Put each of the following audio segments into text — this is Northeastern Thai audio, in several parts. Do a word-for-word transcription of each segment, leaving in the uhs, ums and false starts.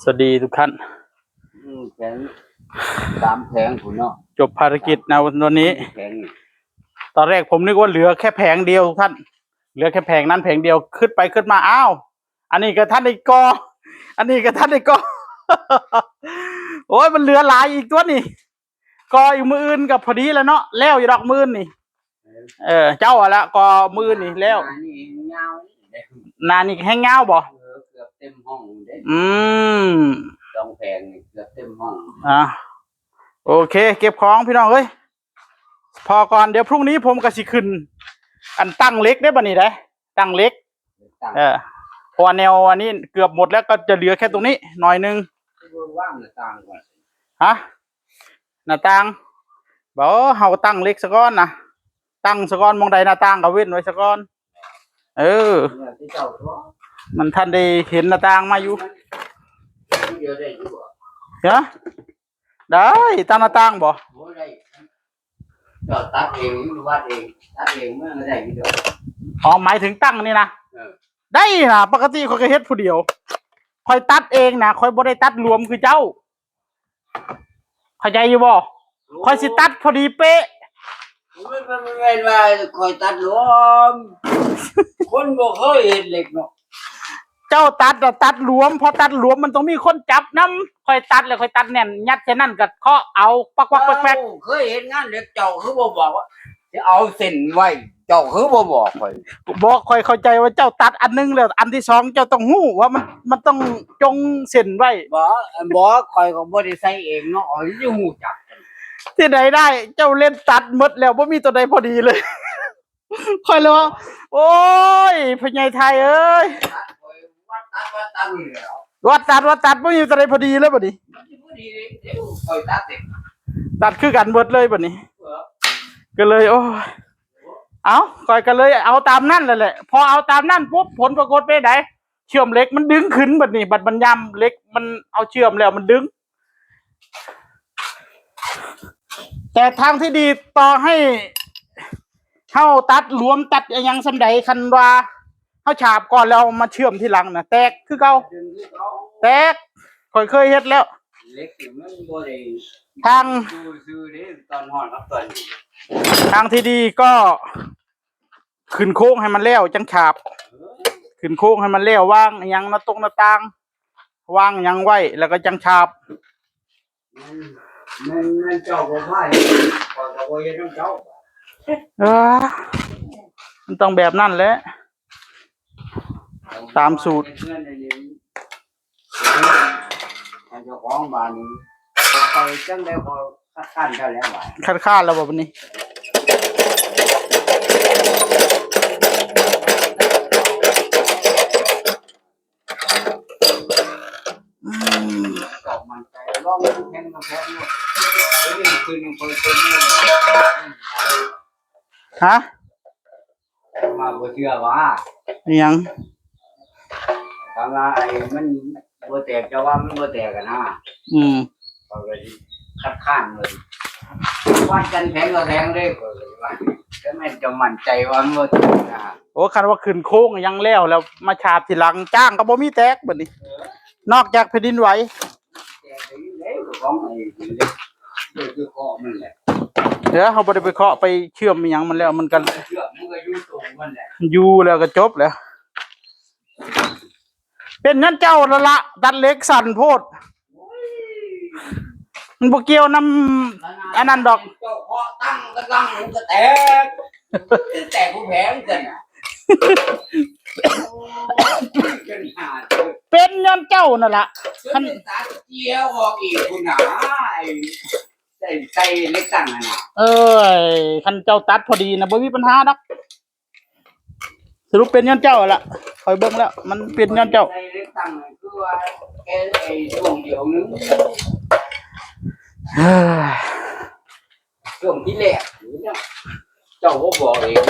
สวัสดีทุกท่าน อืมแผงสามแผงคุณเนาะ จบภารกิจนะวันนี้ แผงนี่ ตอนแรกผมนึกว่าเหลือแค่แผงเดียวทุกท่าน เหลือแค่แผงนั้นแผงเดียว ขึ้นไปขึ้นมา อ้าว อันนี้ก็ท่านได้กอ อันนี้ก็ท่านได้กอ โอ้ย มันเหลือหลายอีกตัวนี่ กออีกมื้ออื่นก็พอดีแล้วเนาะ แล้วอยู่ดอกมื้ออื่นนี่ เออ เจ้าอะละกอมื้ออื่นนี่แล้ว อันนี้ยาวนี่เด้ หน้านี่แฮงยาวบ่ เออเกือบเต็มห้องเด้ อืม สองแผงนี่เกือบเต็มห้อง อ่ะ โอเค เก็บของพี่น้องเอ้ย พอก่อน เดี๋ยวพรุ่งนี้ผมก็สิขึ้น อันตั้งเหล็กได้บัดนี้ได้ ตั้งเหล็ก ตั้ง เออ เพราะว่าแนวอันนี้เกือบหมดแล้ว ก็จะเหลือแค่ตรงนี้หน่อยนึง ว่างหน้าต่างก่อน ฮะ หน้าต่างบ่ เฮาตั้งเหล็กซะก่อนนะ ตั้งซะก่อน หม่องใดหน้าต่างก็เว้นไว้ซะก่อน เออ เนี่ยที่เจ้าตัว มันทันได้เห็นหน้าต่างมาอยู่ เดียวได้อยู่บ่ เนาะ ได้ ตั้งหน้าต่างบ่ โอ้ได้เจ้าตัดเองหรือวัดเองตัดเองมันก็ได้อยู่ดอก อ๋อ หมายถึงตั้งนี่นะ เออ ได้นะ ปกติข้อยก็เฮ็ดผู้เดียว ข้อยตัดเองนะ ข้อยบ่ได้ตัดหลวมคือเจ้า เข้าใจอยู่บ่ ข้อยสิตัดพอดีเป๊ะ มันมันมันว่าคอยตัดหลวม คนบ่เคยเห็นเหล็กเนาะ เจ้าตัดอะตัดหลวม พอตัดหลวมมันต้องมีคนจับนำ ข้อยตัดแล้วข้อยตัดแน่น ยัดใส่นั่นก็เคาะเอา ปักปักปักปัก เจ้าเคยเห็นงานเหล็กเจ้าคือบ่บอกว่าจะเอาเส้นไว้ เจ้าคือบ่บอกคอย บอก ข้อยเข้าใจว่าเจ้าตัดอันหนึงแล้ว อันที่สองเจ้าต้องฮู้ว่ามัน มันต้องจงเส้นไว้ บอกบอกคอยก็บ่ได้ใส่เองเนาะอ๋อจะฮู้จัก ที่ไหนได้ เจ้าเล่นตัดหมดแล้ว บ่มีตัวใดพอดีเลย ข้อยเลยว่า โอ้ย พ่อใหญ่ไทยเอ้ย ตัดคอยวัดตัดวัดตัดนี่แหล้ว วัดตัด วัดตัด บ่มีตัวใดพอดีเลยบัดนี้ มันสิบ่ดีเลยเดี๋ยวคอยตัดเอง ตัดคือกันเบิดเลยบัดนี้ เออ ก็เลย โอ้ย เอา ข้อยก็เลยเอาตามนั่นแหละแหละ พอเอาตามนั่นปุ๊บ ผลปรากฏเป็นไง เชื่อมเหล็กมันดึงขึ้นบัดนี้ บัดมันยามเหล็กมันเอาเชื่อมแล้วมันดึง แต่ทางที่ดีต่อให้เฮาตัดหลวมตัดอะหยังส่ำใด คันว่าเฮาฉาบก่อนแล้วเอามาเชื่อมทีหลังนะ แตกคือเก่า ดึงที่เขา แตก ข้อยเคยเฮ็ดแล้ว เหล็กนี่มันบ่ได้ ทาง ซื่อๆเด้ตอนฮ้อนกับตอนนี้ ทางที่ดีก็ขึ้นโค้งให้มันแล้วจังฉาบ เออ ขึ้นโค้งให้มันแล้ว วางอะหยังหน้าตรงหน้าต่าง วางอะหยังไว้ แล้วก็จังฉาบ มันมันมันเจ้าบ่พาคอยก็บ่เฮ็ดนำเจ้า เออ มันต้องแบบนั้นแหละ ตามสูตร เพื่อนในนี้เจ้าของบ้านนี่ไปจังได๋ขอคัดค้านเจ้าแล้วว่า คัดค้านแล้วบ่บัดนี้ อืม เจ้ามันใจลองแข่งกับแพ้เนาะเดี๋ยวนี้คืนยังคอยเป็นอยู่ ฮะ มาบ่เชื่อว่า อิหยัง คำว่าไอ้มันบ่แตกเจ้าว่ามันบ่แตกอะนะ อืม เขาก็สิคัดค้านเลยวัดกันแข็งก็แข็งเลยเขาก็ว่าแต่แม่นจะมั่นใจว่ามันบ่แตกนะ โอ้ คันว่าขึ้นโค้งยังแล้ว แล้วมาฉาบทีหลัง จ้างก็บ่มีแตกบัดนี้ นอกจากแผ่นดินไหว แตกไปอยู่แล้วของไอ้เล็กเด็กคือเคาะมันแหละ เดี๋ยวเฮาบ่ได้ไปเคาะไปเชื่อมอิหยังมันแล้ว มันก็ เชื่อมมันก็อยู่ตรงมันแหละ อยู่แล้วก็จบแล้ว เป็นนั่นเจ้าละละ ตัดเหล็กสั้นโพด มันบ่เกี่ยวนำอันนั้นดอก เจ้าเคาะตั้งกำลังมันก็แตก แตกผู้แผงกันน่ะจนหาด เป็นย้อนเจ้านั่นละ จนได้ตัดเจียวออกอีกคุณหนาไอ้ใส่ใส่เล็กตั้งนั่นน่ะ เอ้ย คันเจ้าตัดพอดีนะบ่มีปัญหาดอก สรุปเป็นย้อนเจ้าละ ข้อยเบิ่งแล้ว มันเป็นย้อนเจ้า ใส่เล็กตั้งคือว่าแกไอ้ช่วงเดียวนึง เฮ้ย ช่วงที่แรกเนี่ยเจ้าก็บอกเอง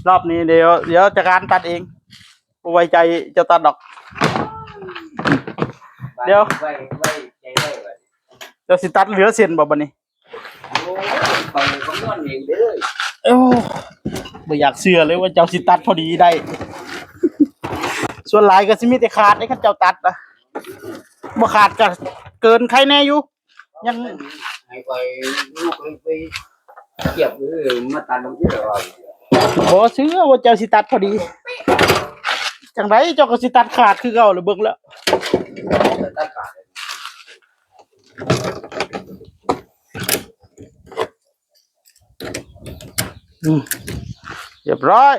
รอบนี้เดี๋ยว เดี๋ยวจัดการตัดเอง บ่ไว้ใจเจ้าตัดดอก เดี๋ยว ไว้ไว้ใจได้ไว้ เจ้าสิตัดเหลือเส้นบ่บัดนี้ โอ้ยไปคำนวณเองเด้อ โอ้ บ่อยากเชื่อเลยว่าเจ้าสิตัดพอดีได้ ส่วนหลายก็สิมีแต่ขาดไอ้คันเจ้าตัดนะ บ่ขาดก็เกินไคแน่อยู่ ยัง ให้ไปลูกไปเก็บเออมาตัดลงที่เรา บ่เชื่อว่าเจ้าสิตัดพอดี จังไดเจ้าก็สิตัดขาดคือเก่าเลย เบิ่งแล้ว ตัดขาด อืม เรียบร้อย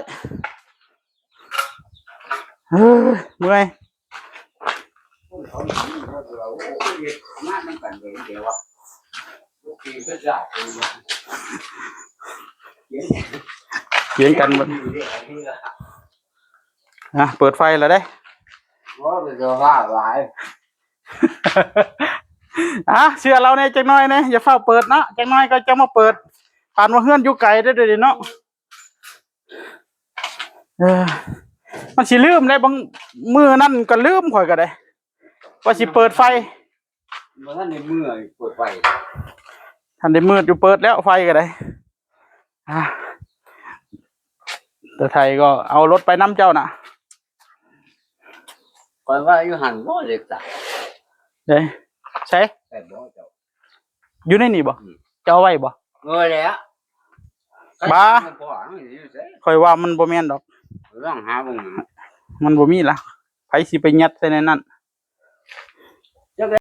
เฮ้ย เมื่อย เถียงกันหมด อ่ะ เปิดไฟแล้วเด้ ว่าเป็นสภาพหลาย อ่ะ เชื่อเราเนี่ยจักหน่อยเนี่ย อย่าฟ้าวเปิดเนาะ จักหน่อยก็จะมาเปิด ปานว่าเฮือนอยู่ไกลเด้อเดี๋ยวนี้เนาะ เออ มันสิลืมได้ บางมื้อนั่นก็ลืม ข่อยก็ได้ ว่าสิเปิดไฟ บ่ทันได้เมื่อเปิดไฟ ทันได้มืดอยู่ เปิดแล้วไฟก็ได้ อ่ะ แต่ไทยก็เอารถไปนำเจ้าน่ะ ข่อยว่าอยู่หั่นบ่เล็กจ้ะ เด้ ใช่ แต่บ่เจ้า อยู่ในนี่บ่ อืม เจ้าเอาไว้บ่ เออแล้ว บ้า มันพอมันอยู่ไส ข่อยว่ามันบ่แม่นดอก ลองหาเบิ่งนะ มันบ่มีละ ไผสิไปยัดใส่ในนั้น